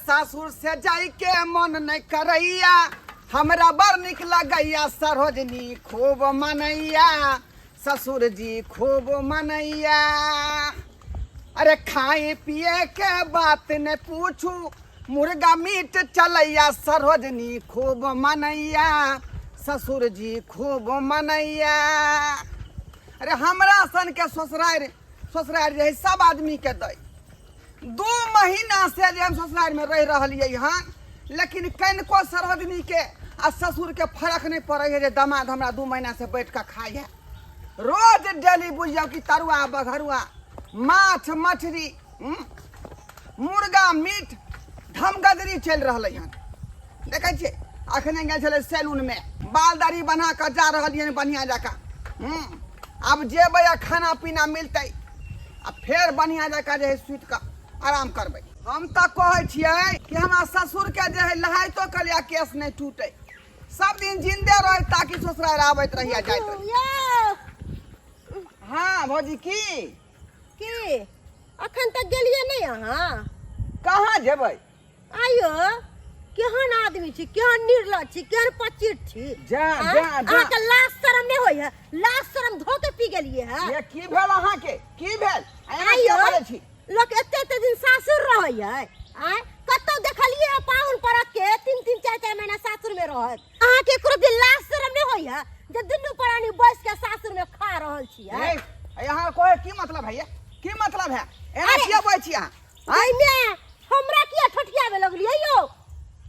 सासुर से जाई के मन नहीं करैया, हमरा बड़ निक लगैया सरोजनी खूब मनैया, ससुर जी खूब मनैया। अरे खाए पिए के बात ने पूछू, मुर्गा मीट चलैया सरोजनी खूब मनैया, ससुर जी खूब मनैया। अरे हमरा सन के ससुरारि ससुरारि रहे सब आदमी के दै। 2 महीना से जे हम ससुरारि में रह रहलियै हन, लेकिन कनिको सरोजनी के आ ससुर के फर्क नहीं पड़े है जे दामाद हमरा 2 महीना से बैठ के खाइ है। रोज डेली बुझियौ कि तरुआ बघरुआ माछ मछली मुर्गा मीट धमगदरी चलि रहलै हन। देखै छियै अखने गेल छलै सैलून में, बाल दाढ़ी बना कऽ जा रहलियै हन बढ़िआँ जकाँ। आब जेबै आ खाना पीना मिलतै आ फेर बढ़िआँ जकाँ जे है सुति कऽ आराम करबै। हम तऽ कहै छियै कि हमरा ससुरके जे है लहाइतो कलिया केस नहि टूटै, सब दिन जिंदे रहे ताकि ससुराल आबैत रहिया जाइत रही। हाँ भौजी की की अखन तक गेलियै नहि अहाँ? कहाँ जेबै? आइयो केहन आदमी छी, केहन निर्लज छी, केहन पचिर छी। जा, आँय? जा, जा। अहाँके लाज शरम नहि होइए? लाज शरम धो के पी गेलियै है। ये की भेल अहाँके? की भेल? एना आइयो किया बजै छी? लोक एते एते दिन सासुर रहैए, आँय? कतौ देखलियै है पाहुन परक के 3 3 4 4 महीना सासुर में रहत? अहाँके एको दिन लाज शरम नहि होइए जे दुनू प्राणी बैस के सासुर में खा रहल छियै? ए, यहाँ कोई की मतलब है? ये की मतलब है? एना अरे! किया बजै छी अहाँ? आँय? मे हमरा किया ठठियाबे लगलियै यौ?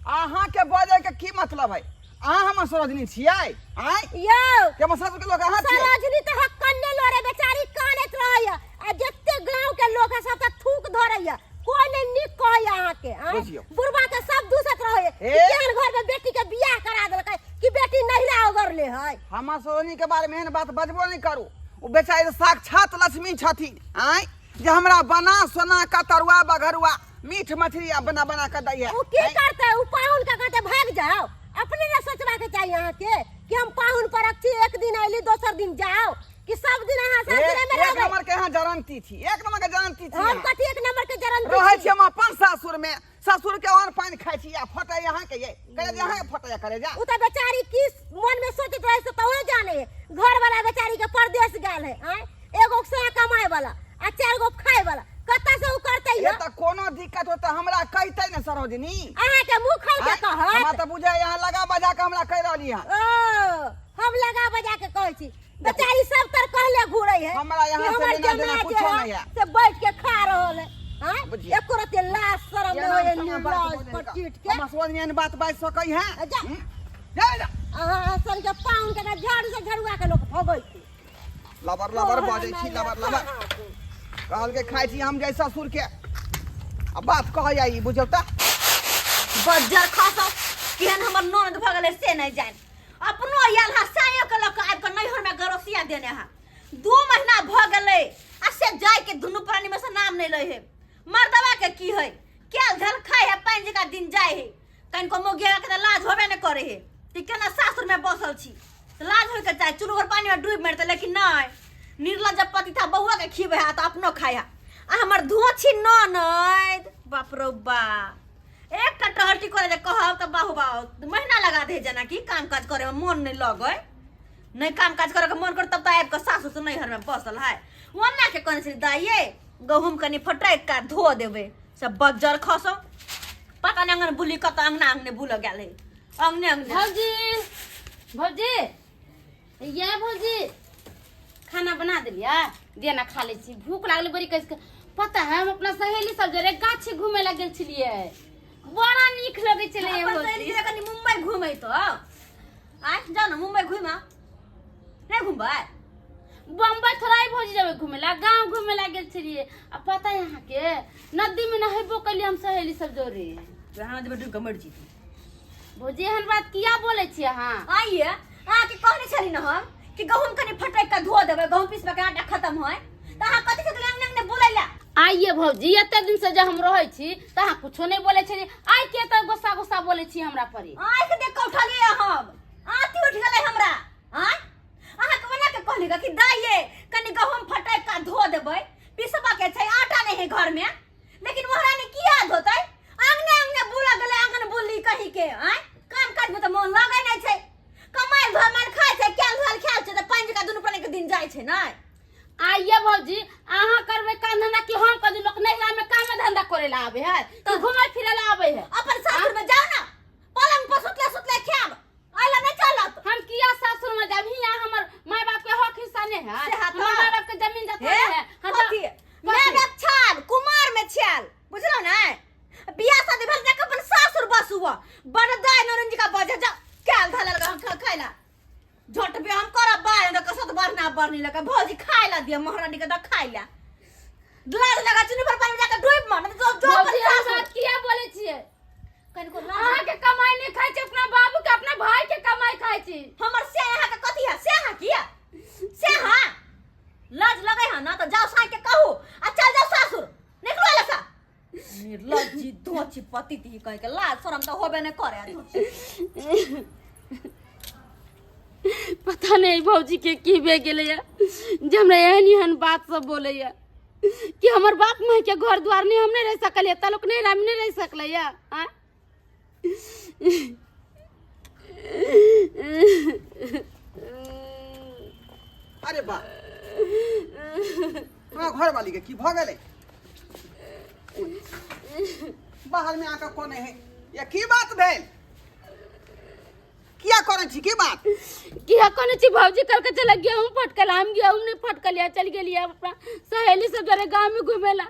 अहाँ के बजै के की मतलब है? अहाँ हमर सरोजनी छियै? आँय? यौ के हमर सासुर के लोक अहाँ छियै? सरोजनी तऽ हक कन्ने लोरे बेचारी कानैत रहैया आ जते गांव के लोक है सब तऽ थूक धरैया, कोई नहीं नीक कहैया अहाँके, आँय? बुझियौ। बुढ़बा के सब दूसत रहैया कि ए? केहन घर में बेटी के बियाह करा देलकै कि बेटी नहिरा ओगरले है। हमर सरोजनी के बारे में एहन बात बजबो नहीं करू, ओ बेचारी साक्षात लक्ष्मी छथिन, आँय, जे हमरा बना सोना का तरुआ बघरुआ मीठ मछली आ बना बना के दैया। ओ की करतै? ओ पाहुन के कहतै भाग जाओ। अपने ने सोचबा के चाहिए अहाँ के कि हम पाहुन परक छी, एक दिन अयली दोसर दिन जाओ, कि सब दिन अहाँ सासुरे में एक रहबै? नंबर के यहाँ जरंती छी, एक नंबर के जरंती छी। हम अहाँ। कथी एक नंबर के जरंती रहै छी? छी हम अपन सासुर में, ससुर के अन्न पानि खाइ छी आ फटै अहाँ के ये करे जे अहाँ के फटै करे जा। उ त बेचारी की मन में सोचैत रहे से त ओहे जाने है। घर वाला बेचारी के परदेश गेल है, आँय? एगो से कमाए वाला आ 4 गो खाए वाला कतऽ से उ करतै ये यौ? त कोनो दिक्कत होतै हमरा कहतै ने सरोजनी। अहाँ के मुंह खोल के आँय? कहत? हमरा त बुझाइ अहाँ लगा बजा के हमरा कहि रहली हन। ओ हम लगा बजा के कहै छी, बेचारी सब तर कहले घूरै है हमरा यहाँ कि से हमर लेना देना जमाय जे कुछो है, नहीं है। से बैठ के खा रहल है, आँय? बुझिए। एको रत्ती लाज शरम ये नहीं होइए, नाम sama बात निर्लज बोले पटीट के। हमरा समझ में एहन बात बाजि सकै है? जा। जा, जा। अहाँ सन के पाहुन के झाड़ू से झड़ुआ के लोक भगै छै। लबर लबर बजै छी, लबर लबर। कहल के खाइ छी हम जै ससुर के आ बात कहै आई बुझौ त। बज्जर खसौ केहन हमर ननद भऽ गेलै से नहि जानि। अपनो आयल हा सायो के लऽ कऽ आबि कऽ नैहर में गरोसिया देने हा। 2 महीना भऽ गेलै आ से जाय के दुनू प्राणी में से नाम नहि लै है। मर्दवा के की है, केल झल खाय है, पानि जकाँ दिन जाय है। कनिको मोगिया के तऽ लाज होबे नहि करे है कि केना सासुर में बसल छी, तऽ लाज होय के चाही, चुल्hu भर पानी में डूबि मरतै, लेकिन नहि। निर्लज पति था बउआ के खिबै है तऽ अपनो खाय है। आ हमर धोछी ननद बाप रौ बा, एकटा टहलटी करे जे कहब तऽ बाहु बाहु महीना लगा दे, जेना कि काम काज करे में मन नहि लगै, नहि काम काज करे के मन कर तब तऽ आबि कऽ सासु से नैहर में बसल है। ओना के कहने छली दाइये गहूम कनि फटकि कऽ धो देबै, सब बज्जर खसौ पता नहि अंगन बुली कतऽ अंगना अंगने बुलऽ गेल है, अंगने अंगने। भौजी, भौजी, ये भौजी खाना बना देलियै, दे ना खा लै छी, भूख लागल बड़ी कस के। पता है हम अपना सहेली सब जरे गाछी घूमे ला गेल छलियै, बड़ा नीक लगै छलै अपन भौजी। सहेली जरे कनि मुंबई घूमै तो आय जाओ ना मुंबई घूमा, नहीं घूमबै? बम्बई थोड़ा ही भौजी जेबै घूमे ला, गाँव घूमे ला गेल छलियै। आ पता है अहाँ के नदी में नहेबो कलियै हम सहेली सब जोरे। वहाँ नदी में डूब के मर जीती। भौजी एहन बात किया बोलै छी अहाँ? आइए अहाँ के कहने छली न हम कि गहूम कनि फटकि के धो देबै, गहूम पीसबै के आटा खत्म होय, तऽ अहाँ कथी से अंगने अंगने बोलै ला? आइए भौजी एते दिन से जे हम रहै छी तऽ अहाँ कुछो नहि बोलै छलियै, आइ के तऽ गुस्सा गुस्सा बोलै छी हमरा पर? आँखि देख कऽ उठलियै हम, आँखि उठि गेलै हमरा। आँय अहाँ के ओना के कहली कि दाइये कनि गहूम फटकि के धो देबै, पिसबा के छै, आटा नहि है घर में, लेकिन महारानी किया धोतै? अंगने अंगने के आय काम काज में तऽ मोन लगै नहि छै कमाइ धमाइ खाइ छै कैल धोल खायल छै तऽ पानि जकाँ दुनू प्राणी के दिन जाइ छै नहि आइए भौजी अहाँ करबै काम धंधा कि हम करू लोक नैहरा में काम धंधा करे ला आवे है तो घुमे फिरे ला आवे है अपन सासुर में जाओ ना पलंग पर सुतले सुतले खायब अइला नहि चलत हम किया सासुर में जाब हिया हमर माय बाप के हक हिस्सा नहीं है से हाथ हमर माय बाप के जमीन जथा हे नहीं है हम तो- कथी मैं बाप छाल कुमार में छाल बुझलो ना बियाह शादी भेल जाके अपन सासुर बसुआ बड़ दाय नरंजी का बजे जा कैल धलल का खाइला झट बे हम करब बाय न कसत बढ़ना बढ़नी लगा भौजी खाइ ला दिया महारानी के द खाइ ला लाज लगा चुनी पर पानी जाके डूब मन जो जो अपन भौजी हम सासुर बात किया बोले छियै कनिको लाज अहाँ के कमाई नहीं खाइ छी अपना बाबू के अपना भाई के कमाई खाइ छी हमर से यहाँ के कथी है से यहाँ किया से हाँ लाज लगे है ना तो जाओ साई के कहू आ चल जाओ सासुर निकलो लसा निर्लज्जी दोची पति ती कह के लाज शरम तो होबे नहीं करे धोची। पता नहीं भौजी के की भे गेलैया जे हमरा एहन एहन बात सब बोलैया कि हमर बाप माय के घर द्वार नहीं हम नहीं रह सकलियै त लोक नहीं हम नहीं रह सकलैया आँय? अरे बा तोरा घर वाली के की भऽ गेलै बाहर में आके कोने है ये की बात भेल किया करै छी की बात किया कोने छी भौजी कल के चल गेहूं फटकल हम गेहूं नहीं फटकल या चल गेलियै अपना सहेली सब जरे गांव में घूमेला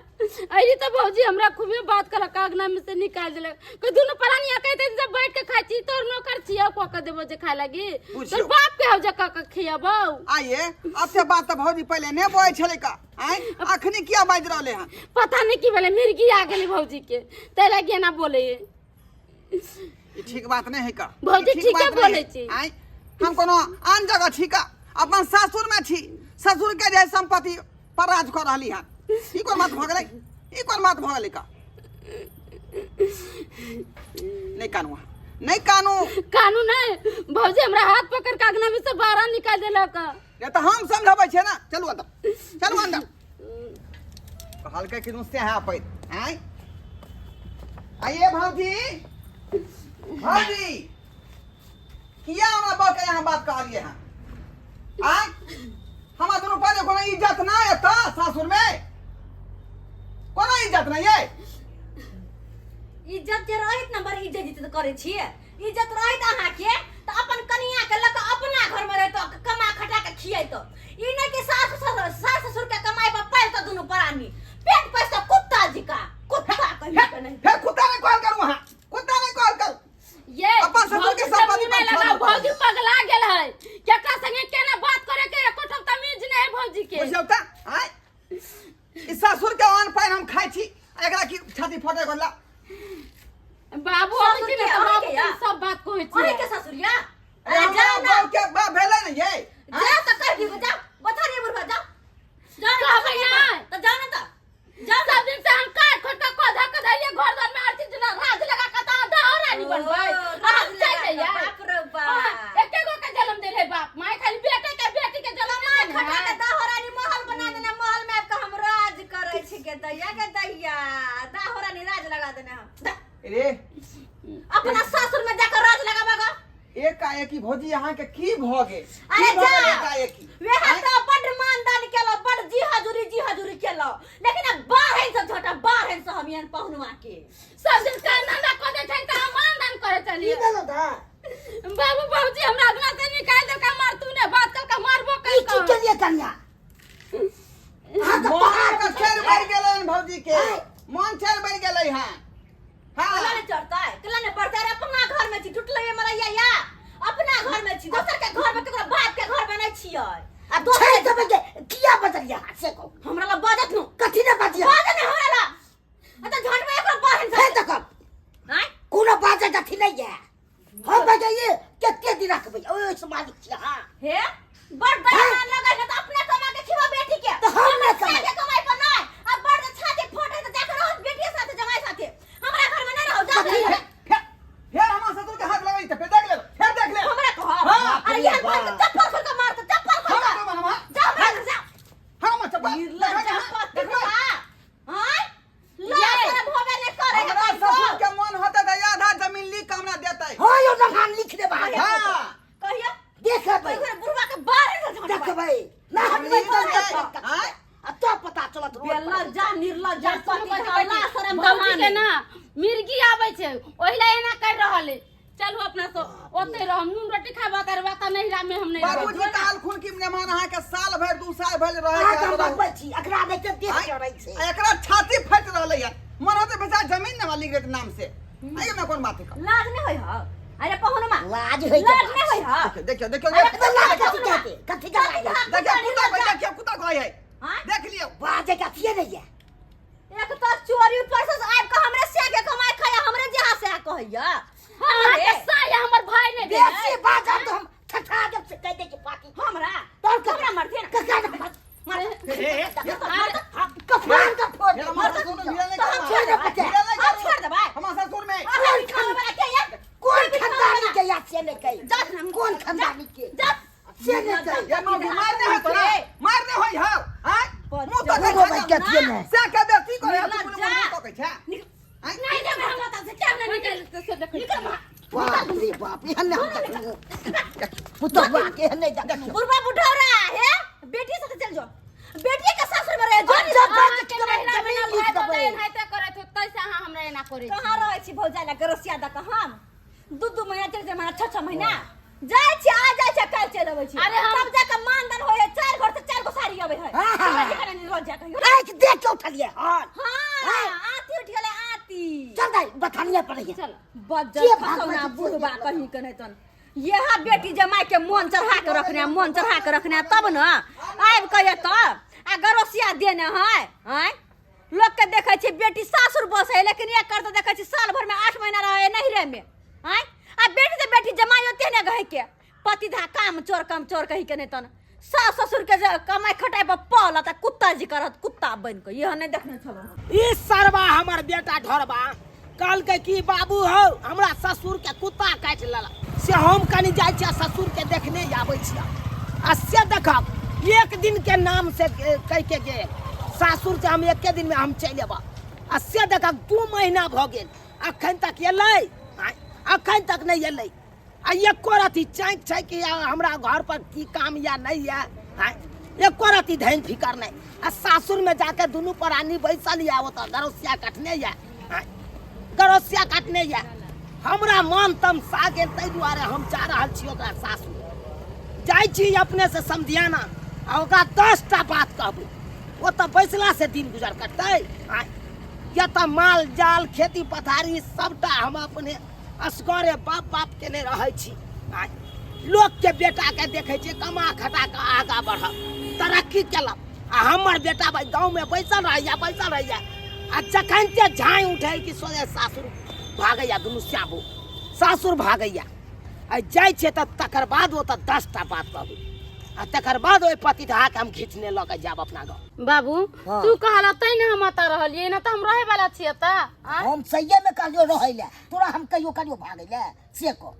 अइली तो भौजी हमरा खूबे बात करक आगना में से निकाल देलक के दुनू प्राणी कहते जब बैठ के खाइ छी तोर नौकर छियै कऽ के देबो जे खाय लागी बुझियौ। तोर बाप के हौ जे कऽ के खियबौ आइए अब से बात तऽ भौजी पहिले नहि बजै छलै का आँय अखनी किया बाजि रहलै हन पता नहीं की भेलै मिर्गी आ गेलै भौजी के ताहि लागी एना बोले ई ठीक बात नहि है का भौजी ई ठीक ठीके बात नहि बोलै है। छी। आँय हम कोनो आन जगह छी का अपन सासुर में छी ससुर के जे संपत्ति पर राज कऽ रहली हन ई कोन बात भऽ गेलै ई कोन बात भऽ गेलै का नहि कानू अहाँ, नहि कानू कानू नहीं भौजी हमरा हाथ पकड़ के अंगना में से बाहर निकाल देलक नहीं तऽ हम समझाबै छियै ने चलू अंदर चलू अंदर कहलकै कि नुस्ते है पैर आँय आइए भौजी भौजी किया हमरा बड़ के यहाँ बात कहलिए हन आँय हमरा दुनू पहिले कोनो इज्जत ना एतऽ सासुर में कोनो इज्जत नहीं ये इज्जत जे रहैत ने बड़ इज्जत इज्जत करै छियै इज्जत रहैत अहाँके तऽ अपन कनिया के लऽ कऽ अपना घर में रहतो कमा खटा के खियैतो ई नहि कि सास ससुर सास ससुर के कमाई पर पालतो दुनू प्राणी पेट पैसा कुत्ता जिका कुत्ता कहियो के नहीं फेर कुत्ता नहीं कहल करू अहाँ कुत्ता नहीं कहल करू ये अपन ससुर के भौजी से संपत्ति मुँह नहीं पर लगाओ छोड़ो। भौजी पगला गेल है केकरा संगे केना बात करे के एको ठम तमीज नहीं है भौजी के बुझियौ तऽ आँय ई ससुर के अन्न पानि हम खाइ छी आ एकरा की छाती फटे गोला बाबू अबै ससुर छै ने के तऽ अहीं बाबू के या? के सब बात कहै छै अहीं के ससुर या अरे अरे हमरा जाओ ना बाप के बाप भेलै ने ये जा तऽ कहि दियौ जा बथारी बुढ़वा जा जा ना कहबै बथारी नहि। तऽ जा ना तऽ जा ना सब दिन से हम काट खोट के कधा कधा ये घर द्वार में हर चीज ना राज लगा के तो आधा और रानी बनबै ओ, अहाँ राज चलि लगा के, जइयै। बाप रे बाप। अहाँ एके गो के जन्म देले बाप माय खाली बेटे के बेटी के जन्म कमाई देने खटा के है। दाहोरानी महल बना देने महल में आबि के हम राज करै छी के दैया के दैया दाहोरानी राज लगा देने हम दा, रे अपना सासुर में जाकर राज लगाबा गा एकाएकी भौजी अहाँके की भऽ गेल अरे की भऽ जा गेल एकाएकी वेह आँय? तो बड मानदान केलो बड जी हजूरी जी हजूरी केलो लेकिन अब बाहर से झोटा बाहर से हम एहन पहुनवा के सब दिन काम धंधा कऽ दै छै तऽ हम मानदान करे की चलिए भेलो दा बाबू बाबूजी हमरा अंगना से निकाल देलका मार तू ने बात कल का मारबो ई कल की केलिए कन्या अहाँके मन पहाड़ के चढ़ बढ़ि गेलै भौजी के आँय? मन चढ़ बढ़ि गेलै हन कला हाँ ने चढ़ता है कला ने बढ़ता है अपना घर में छी टूटले ये मरैया या अपना घर में छी दोसर के घर में केकरो बाप के घर में नहीं छियै आ दोसर छेड़ देबै के किया बजलिया से कहू हमरा ला बाजत नु कथी ने बजिया बाजत ने हमरा ला आ त झट में एकरो बहन फेर से देखब आय कोनो बाजै के अथी नहि यऽ हम बजैये कते दिन रखबै ओहि से मालिक छी अहाँ हे बड़ दया लगे है त अपने कमा के खिवा बेटी के तऽ हम नहि साथे कमाइ कमाई पर नहीं अब बड़ छाती फोटे त जाकर रहो बेटी साथे जमाई साथे हमरा घर में नहीं रहो जा कथी फेर फेर फेर हमरा ससुर के हाथ लगै छै फेर देख लेब फेर देख लेब हमरा कह हाँ। अरे यार भाई के चप्पल खोल के मार तो चप्पल खोल हम के हम जा हमरा घर जा हम चप्पल निर्लज्ज देखबै पति देखबै हां लगै छै, ओहि ला एना कर रहल है। चलू अपना सब ओते रहम, नून रोटी खाबा करबा त नैहरा में हम नहीं रहब। बाबूजी कहलखुन कि मेहमान अहाँ के साल भरि 2 साल भरि रहे अहाँके के हम रहू। बतबै छी, एकरा नहि तऽ देह चढ़ै छै। आ एकरा छाती फाटि रहलै है, मन होतै बेचारा जमीन ने मालिक के नाम से। एहि में कोन बात है? लाज नहि होइ हौ? अरे पहुनमा लाज होइ के लाज बात। नहि होइ हौ? देखियौ देखियौ अरे देखियौ। लाज कथी कहते? कथी के लाज? देखियौ कुत्ता के, देखियौ कुत्ता कहै है। आँय? देख लियौ। बाजै के अथिये नहि यऽ। एक तऽ चोरी ऊपर से आबि कऽ हमरे से के कमाइ खाइया, हमरे जहाँ से कहैया। अहाँ के साया हमर भाई ने भेल। बेसी बाजब तऽ हम ठठा देब से कहि दै छी पाकी। हमरा तोर के हमरा मरथे ना। कका ने मर- मर कफान के फोड़ दे। हमर ससुर में भिड़ल नहीं तो हम करू। छोड़ दे बच्चा। भिड़ल नहीं हम करू। छोड़ देबै। हमर ससुर में कोन खानदानी के या कोन खानदानी के या से नहि कहि। जा ना। कोन खानदानी के जा से नहि कहि। ये मौगी मार दे है तोरा, मार दे होई हौ। आय मुंह तो दूगो भाई के अथिये नहि। से के बेसी करे निकल तू जा। मुंह तो कहै छै। आँय? नहीं देबै हम ओतऽ से, क्या नहीं निकल से देखै। निकल बाहर। बाप रे बाप, एहन नहि हम देखलहुँ। पुतहुआ के एहन नहि देखलहुँ। बुढ़वा बुढ़ौरा हे, बेटी साथे चल जो, बेटी के सासुर में रहे जो। हम जब अहाँ के जमीन नैहरा में ना लिख भाई देबै। भौजाइ एनाहिते करैत होत, तैसे अहाँ हमरा एना करै छी। कहाँ रहै छी भौजाइ लए गरसिया दऽ कऽ? हम 2 2 महीना चलि जाइ, 6 6 महीना जाइ छी, आ जाइ छी, काल्हि चलि अबै छी। अरे हम- तब जाके मानधन होइ है, 4 घर से 4 गो साड़ी अबै है। हाँ, हाँ, हाँ। ठिकाना नहीं रोज जाके आँखि देख के उठलियै हन। हाँ, आती उठ गेलै आती। चल दाइ, बथानिया पर रहियै। चल। बज्जर के भागबै खसौना छै, बुढ़बा कहीं के नहीं तन। यह बेटी जमाई के मन चढ़ा के रखने, मन चढ़ा के रखने तब न आबि के एतऽ आ गरोसिया देने है। आँय, लोग के देखै छी बेटी सासुर बसै है, लेकिन एकर तऽ देखै छी साल भर में 8 महीना रहै नैहरे में। आँय, आ बेटी तऽ बेटी जमाई ओते ने गहे के पति धा काम चोर काम चोर कहीं के नहीं तन। सास ससुर के जे कमाई खटाई पर पल त कुत्ता जी करत कुत्ता बन के, यह नहीं देखने छलहुँ हम। ई सरबा हमर बेटा ढोरबा कहलकै कि बाबू हौ, हमरा ससुर के कुत्ता काटि लेलक, से हम कनि जाइ छियै ससुर के देखने आबै छियै। आ से देखब एक दिन के नाम से कहि के गेल सासुर से हम एके दिन में हम चलि अयब। आ से देखब 2 महीना भऽ गेल, अखन तक एलै, अखन तक नहि एलै। आ एको रति चाँकि छै कि हमरा घर पर की काम या नहीं या, एको रति धैन फिकर नहीं। आ सासुर में जाके दुनू प्राणी बैसल या ओतऽ गरोसिया काटने या, गरोसिया काटने या। हमरा मन तमसा गेल, ताहि दुआरे हम जा रहल छी ओकरा सासुर। जाइ छी अपने से समधियाना आ ओकरा 10टा बात कहबै। ओतऽ बैसला से दिन गुजर कटतै? या तऽ माल जाल खेती पथारी सबटा हम अपने असगरे बाप बाप केने रहै छी। लोकके बेटाके देखै छियै कमा खटा कऽ आगाँ बढ़ल, तरक्की केलक, आ हमर बेटा भाई गाँवमे बैसल रहैया, बैसल रहैया। आ जखन ते झाँइ उठै कि सोझे सासुर भागैया, दुनू श्याबो सासुर भागैया। आ जाइ छियै तऽ तकर बाद ओतऽ 10टा बात कहबै, आ तकर बाद ओहि पतिधाके हम घीचने लऽ कऽ जायब अपना गाँव। बाबू हाँ। तू कहला तै ने हम एतऽ रहलियै, ना तऽ हम रहै वाला छियै एतऽ। आँय? हम सहिए में कहलियो रहै ले, तोरा हम कहियो कहलियो भागै ले? से कह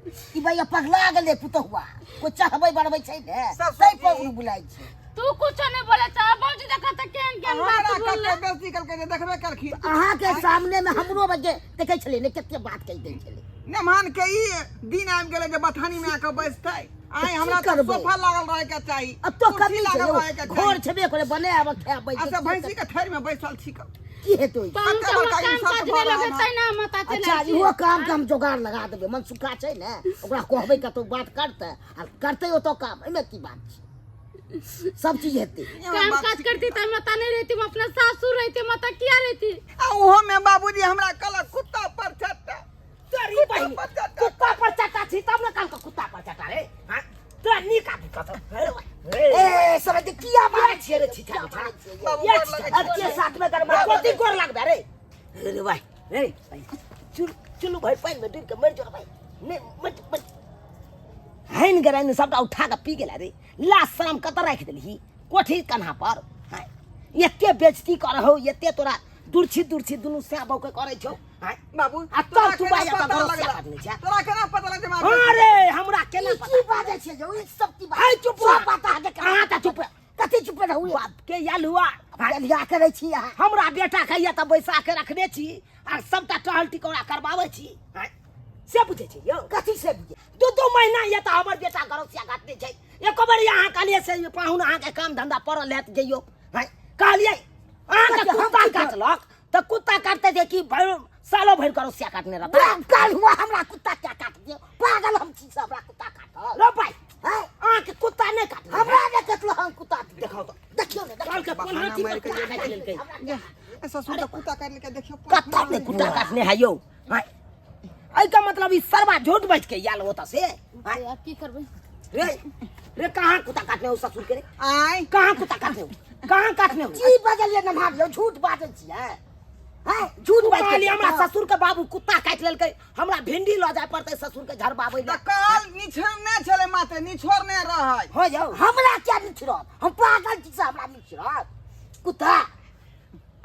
ई भैया पगला गेलै पुतहुआ, कोइ चढ़बै बढ़बै छै ने ससुर तै जी। पर बुलाइ छै। तू कुछो नहीं बोले चाह बाबूजी, देखा तऽ केहन केहन बात हमरा बोलले। कते बेसी कलकै जे देखबे कलखिन। अहाँ के सामने में हमरो बजे देखै छलै ने कते बात कहि दै छलै। मेहमान के ई दिन आबि गेलै जे बथानी में आके बैसतै। आइ हमरा तऽ करबै? सोफा लागल रहे के चाही, अब तो कुर्सी कथी छै लागल यौ? रहे के घर चाही। छेबे करे बनाब खायब। अच्छा भैंसी के थैर में बैसल छी कऽ। की हेतै? पाहुन कते के बड़का हमरा काम इंसान काज भऽ नहि रहल लगै हन। तै ने हम एतऽ चलि अच्छा आयल छी। इहो काम के हम जोगाड़ लगा देबै। मनसुखा छै ने, ओकरा कहबै कतौ बात करतै आ करतै ओतऽ काम। एहिमे की बात छै, सब चीज हेतै। काम काज करती तऽ हम एतऽ नहि रहिती, हम अपना सासुर रहिती। हम एतऽ किया रहिती? आ ओहो में बाबूजी हमरा कहलक कुत्ता पर चट्टा। तोरी बहिन कुत्ता पर चट्टा छी तब ने कहलको कुत्ता पर चट्टा रे। हाँ तोरा नीक आदमी कहतो। ए सब किया मारै छियै रे छिछा बिछा? बाबू ये गोर लगै अब के साथ में गरमा कथी गोर लगबे रे? रे भाई रे चुल चुलू भाई पानि में डूबि के मरि जो भाई। नहीं मत मत हैन गराइन सबटा उठा के पी गेला रे। लाश शरम कतऽ राखि देलही? कोठी कन्हा पर। हाँ एते बेइज्जती करहो, एते तोरा दुर्छी दुर्छी दुनू सै बहू के करै छौ। हाँ बाबू आ तब तोरा तू केना बाजा पता तऽ गरोसिया लगला? काटने छै। तोरा केना पता लगलै जे मार हाँ रे, हमरा केना ई पता? की बाजै छियै यौ? ई सब की बात? है चुप सब रह। बात अहाँके केना अहाँ तऽ चुप रह। कथी चुप रहू? बाप के आयल हुआ। लिया करै छी अहाँ। हमरा बेटा के तऽ बैसा के रखने छी आ सबटा टहल टिकौड़ा करबाबै छी। हाँ, से बुझै छी यौ? कथी से बुझै? 2 2 महीना ये तऽ हमर बेटा गरोसिया काटने छै। एको बेर अहाँ कहलियै से पाहुन अहाँके काम धंधा पड़ल हैत जइयौ? हाँ, कहलियै अहाँके कथी, हम कुत्ता की करब? काटलक तऽ कुत्ता काटतै जे कि सालो भरि गरोसिया काटने रहता। काल हुआ हमरा कुत्ता क्या काट दियो, पागल हम छी से हमरा कुत्ता काटल। रो भाई, हैं? अहाँके कुत्ता नहि काटने? हमरा नहि कटलो, हम कुत्ता देखाउ तऽ। देखियौ ने, देखियौ। कहलकै कोन हाथी पर कुत्ता काटि लेलकै? ए, ससुर के कुत्ता काटि लेलकै, देखियौ। कतऽ नहि कुत्ता काटने है यौ? आँय, एहिके मतलब ई सरवा झूठ बाजि के आयल ओतऽ से। आँय, आब की करबै? रे रे, कहाँ कुत्ता काटने हो ससुर के रे? आय। कहाँ कुत्ता काटने हो, कहाँ काटने हो? की बजलियै नम्हार यौ, झूठ बाजै छियै? हैं, झूठ बाजि के कहलियै हमरा ससुर के बाबू कुत्ता काटि लेलकै, हमरा भिंडी लऽ जाय पड़तै ससुर के झरबाबै तऽ लए। कहल निछोड़ने छलै, मात्र निछोड़ने रहै। हो जाउ। हमरा क्या निछड़त? हम पागल छी से हमरा निछड़त कुत्ता?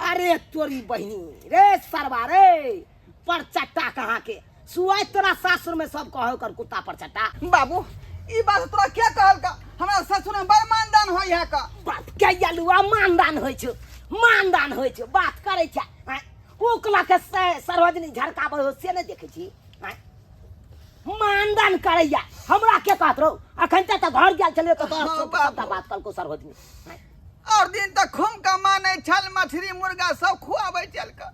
अरे तोरी बहिनी रे, सरवा रे, पर चट्टा कहाँ के सुआइ तोरा सासुर में सब कहो कर कुत्ता पर चट्टा। बाबू, ई बात तोरा के कहल का हमरा ससुर में बड़ मानदान होई है का? बात के यलुआ मानदान होइ छौ, मानदान होइ छौ, बात करै छै। आँय, ओकला के सार्वजनिक झरकाबै हो से नहि देखै छी? आँय, मानदान करैया हमरा के कहत रहो? अखन तक तऽ घर गेल छलियै तऽ तोरा हाँ, सब बाबू। सबटा बात कहलको सार्वजनिक। आँय, और दिन तक खूब कमाने छल, मछली मुर्गा सब खुआबै छल का,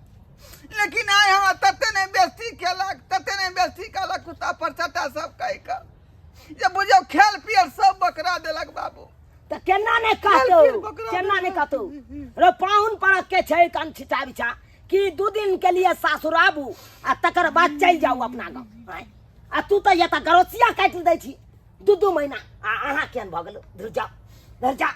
लेकिन आइ हमरा तते नहि बेइज्जती केलक, तते नहि बेइज्जती केलक, कुत्ता पर चट्टा सब कहि कऽ जे बुझियौ खेल पियल सब बकरा देलक बाबू। तऽ केना नहि कहतौ? खेल बकरा केना नहि कहतौ रे? पाहुन परक के छै कन छिटा बिछा कि 2 दिन के लिए सासुर आबू आ तकर बाद चलि जाउ अपना गाँव। आँय, आ तू तऽ एतऽ गरोसिया काटि दै छी 2-2 महीना, आ अहाँ केहन भऽ गेलौ? धुर जाउ, धुर जा।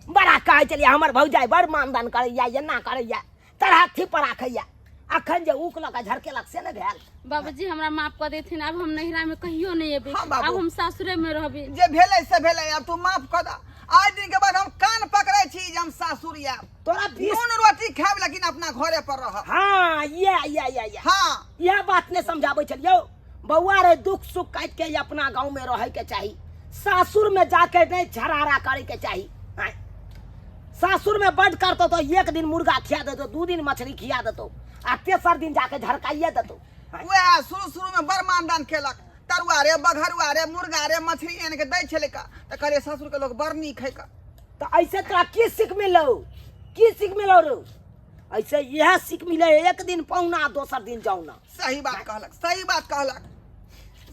बड़ा कहै छलियै हमर भौजाइ बड़ मानदान करैया, एना करैया, तरहत्थी पर राखैया, अखन जे ऊक लऽ कऽ झरकेलक से नहि भेल। बाबूजी, हमरा माफ कऽ देथिन, आब हम नैहरा में कहियो नहीं एबै। हाँ, बाबू। आब हम सासुरे में रहबै। जे भेलै से भेलै, आब तू माफ कऽ दऽ। आइ दिन के बाद हम कान पकड़ै छी जे हम सासुर आयब। तोरा 20 नून रोटी खायब, लेकिन अपना घरे पर रहब। हाँ, ये ये ये ये। हाँ। यह बात नहीं समझाबै छलियौ बौआ रे, दुख सुख काटि के अपना गाँव में रहे के चाही, सासुर में जाके नहीं झरारा करे के चाही। आँय, सासुर में बड करतो तो एक दिन मुर्गा खिया देतो, 2 दिन मछली खिया देतो, आ तेसर दिन जाके झरकाइए देतो। आँय, वएह शुरू शुरू में बड़ मानदान केलक, तरुआ रे, बघरुआ रे, मुर्गा रे, मछली आनि के दै छलै का, तऽ कहलियै ससुर के लोग बड़ नीक है का। तऽ ऐसे तोरा की सीख मिलौ, की सीख मिलौ रो? ऐसे इएह सीख मिले, एक दिन पहुना दोसर दिन जाऊ ना। सही बात कहलक, सही बात कहलक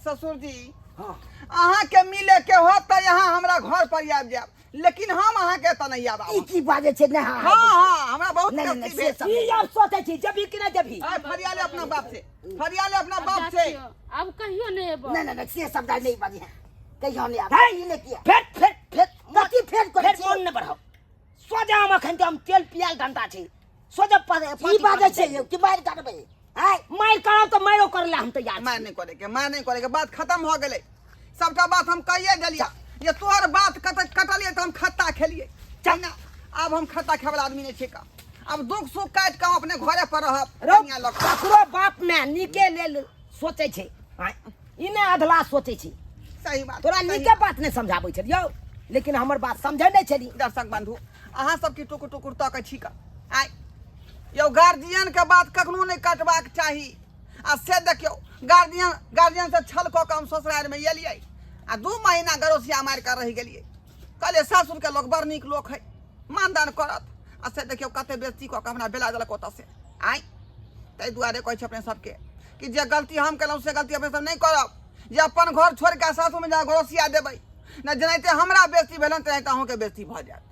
ससुर जी। हाँ। अहाँ के मिले के हो तऽ यहाँ हमरा घर पर आबि जायब, लेकिन हम अहाँ के तऽ नहीं आब। ई की बाजै छै ने? हाँ। हाँ हाँ, हमरा बहुत नहीं, नहीं, गलती से भेल। सब ई आब सोचै छी जबी कि नहि जबी? आय, फरियाले अपना बाप से, फरियाले अपना आब बाप जा से। छियौ, आब कहियो नहीं एबै। नहीं नहीं नहीं, से शब्द नहीं बाजी है, कहियो नहीं आब। है? ई नहि किया? फेर फेर फेर। कथी फेर करै फेर छी? मोन नहि बढ़ाउ, सोझा हम अखन हम तेल पियाल घंटा छी, सोझा की बाजै छै यौ? की मारि काटबै? आय। मारि करब तऽ मारियो करै लए हम तैयार छी। मार नहीं करे के, मार नहीं करे के, बात खत्म हो गेलै। सबटा बात हम कहिए देलियै ये तोहर बात कत कटलियै तऽ हम खत्ता खेलियै। चल ना, आब हम खत्ता खाय वाला आदमी नहीं छियै का। आब दुख सुख काटि कऽ हम अपने घरे पर रहब। रौ, कनिया लऽ कऽ। ककरो बाप माय नीके लेल सोचै छै, आँय, ई नहि अधलाह सोचै छै। सही बात। तोरा सही। नीके बात नहि समझाबै छलियौ, लेकिन हमर बात समझै नहि छली। दर्शक बंधु, अहाँ सबके टुकुर टुकुर तकै छी का? आइ यौ, गार्जियन के बात कखनो नहि कटबाक चाही। आ से देखियौ, गार्जियन गार्जियन से छल कऽ कऽ हम ससुरारिमे एलियै आ 2 महीना गरोसिया मारि कऽ रहि गेलियै। कहलियै सासुरके लोक बड़ नीक लोक है, मानदान करत, आ से देखियौ कते बेइज्जती कऽ कऽ हमरा बेला देलक ओतऽ से। आइ ताहि दुआरे कहै छी अपने सबके कि जे गलती हम केलहुँ से गलती अपने सब नहि करब, जे अपन घर छोड़ि कऽ सासुरमे जा गरोसिया देबै ने। जेनाहिते हमरा बेइज्जती भेलन तेनाहिते अहूँके बेइज्जती भऽ जायत।